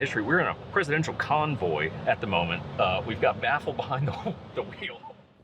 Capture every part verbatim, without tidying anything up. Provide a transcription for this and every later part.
History. We're in a presidential convoy at the moment. Uh, we've got Baffle behind the, the wheel.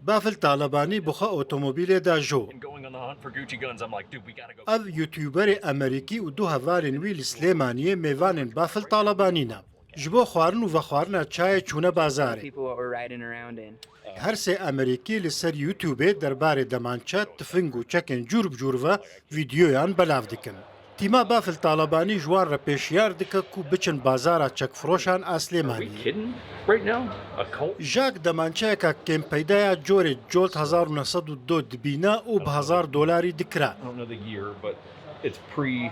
Bafil Talebanî bi xwe otomobîlê de jo. And going on the hunt for Gucci guns, I'm like, dude, we gotta go. Ev YouTuberê Amerîkî û du hevalên wî li Silêmaniyê mêvanên Bafil Talebanî ne. Ji bo xwarin û vexwarina çayê çûne bazarê. People what we're riding around in. Her sê Amerîkî li ser YouTubeê derbarê demançe, tifing û çekên cûr bi cûr ve vîdyoyan belav dikin. Tîma Bafil Talebanî ji wan re pêşiyar dike ku biçin bazara çekfiroşan a Are we Silêmaniyê. kidding right now? A cult? Jack demançeyeka kêmpeyda ya corê Colt hezar û neh sed û du dibîne û bi hezar dolarî dikire. I don't know the year, but it's pre.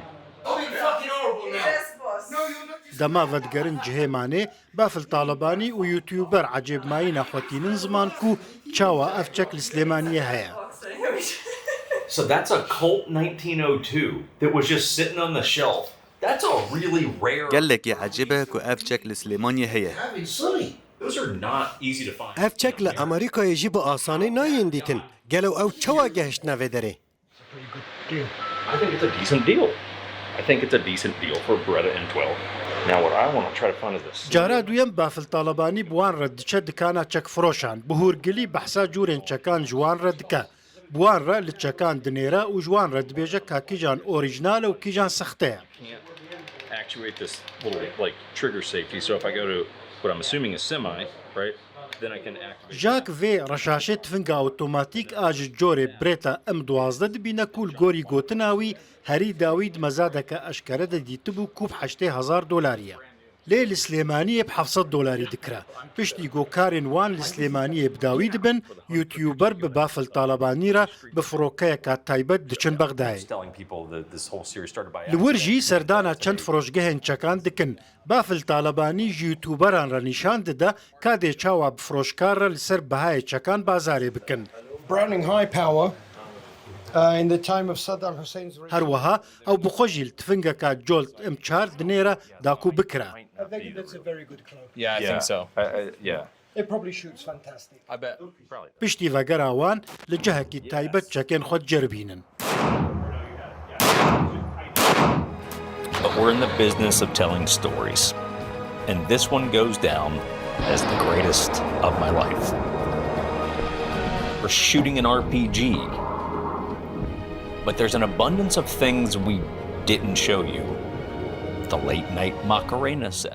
Dema vedigerin cihê manê, Bafil Talebanî û YouTuber ecêbmayîna xwe tînin ziman ku çawa ev çek li Silêmaniyê heye. So that's a Colt nineteen oh two that was just sitting on the shelf. That's a really rare. Gelekî ecêb e ku ev çek li Silêmaniyê heye. Those are not easy to find. Ev çek li Amerîkayê jî bi asanî nayên dîtin. Gelo ew çawa gehiştine vê derê? I think it's a decent deal. I think it's a decent deal for Beretta M twelve. Now, what I want to try to find is this. Cara duyem Bafil Talebanî bi wan re diçe dikana çekfiroşan. Bi hûrgilî behsa cûrên çekan ji wan re dike. Bi wan re li çekan dinêre û ji wan re dibêje ka kîjan orîjinal e û kîjan sexte ye. Can't actuate this little, like, trigger safety. So if I go to what I'm assuming is semi, right? Then I can activate. Jack vê reşaşê tifinga otomatîk a ji corê Beretta M duwazdeh dibîne ku li gorî gotina wî herî dawî di mezadeke eşkere de dîtibû ku bi heştê hezar dolarî ye. Lê li Silêmaniyê bi heft sed dolarî dikire. Piştî ku karên wan li Silêmaniyê bi dawî dibin, YouTuber bi Bafil Talebanî re bi firokeyeka taybet diçin Bexdayê. Telling people that this whole series started by Li wir jî serdana çend firoşgehên çekan dikin. Bafil Talebanî ji YouTuberan re nîşan dide ka dê çawa bi firoşkar re li ser bihayê çekan bazarê bikin. Browning High Power uh, in the time of Saddam Hussein's regime. Her wiha ew bi xwe jî li tifingeka Colt M çar dinêre da ku bikire. I think that's a very good club. Yeah, I Yeah. think so. I, I, yeah. It probably shoots fantastic. I bet. Probably. Piştî vegera wan li cihekî taybet çekên xwe diceribînin. But we're in the business of telling stories. And this one goes down as the greatest of my life. We're shooting an R P G. But there's an abundance of things we didn't show you. The late night Macarena session.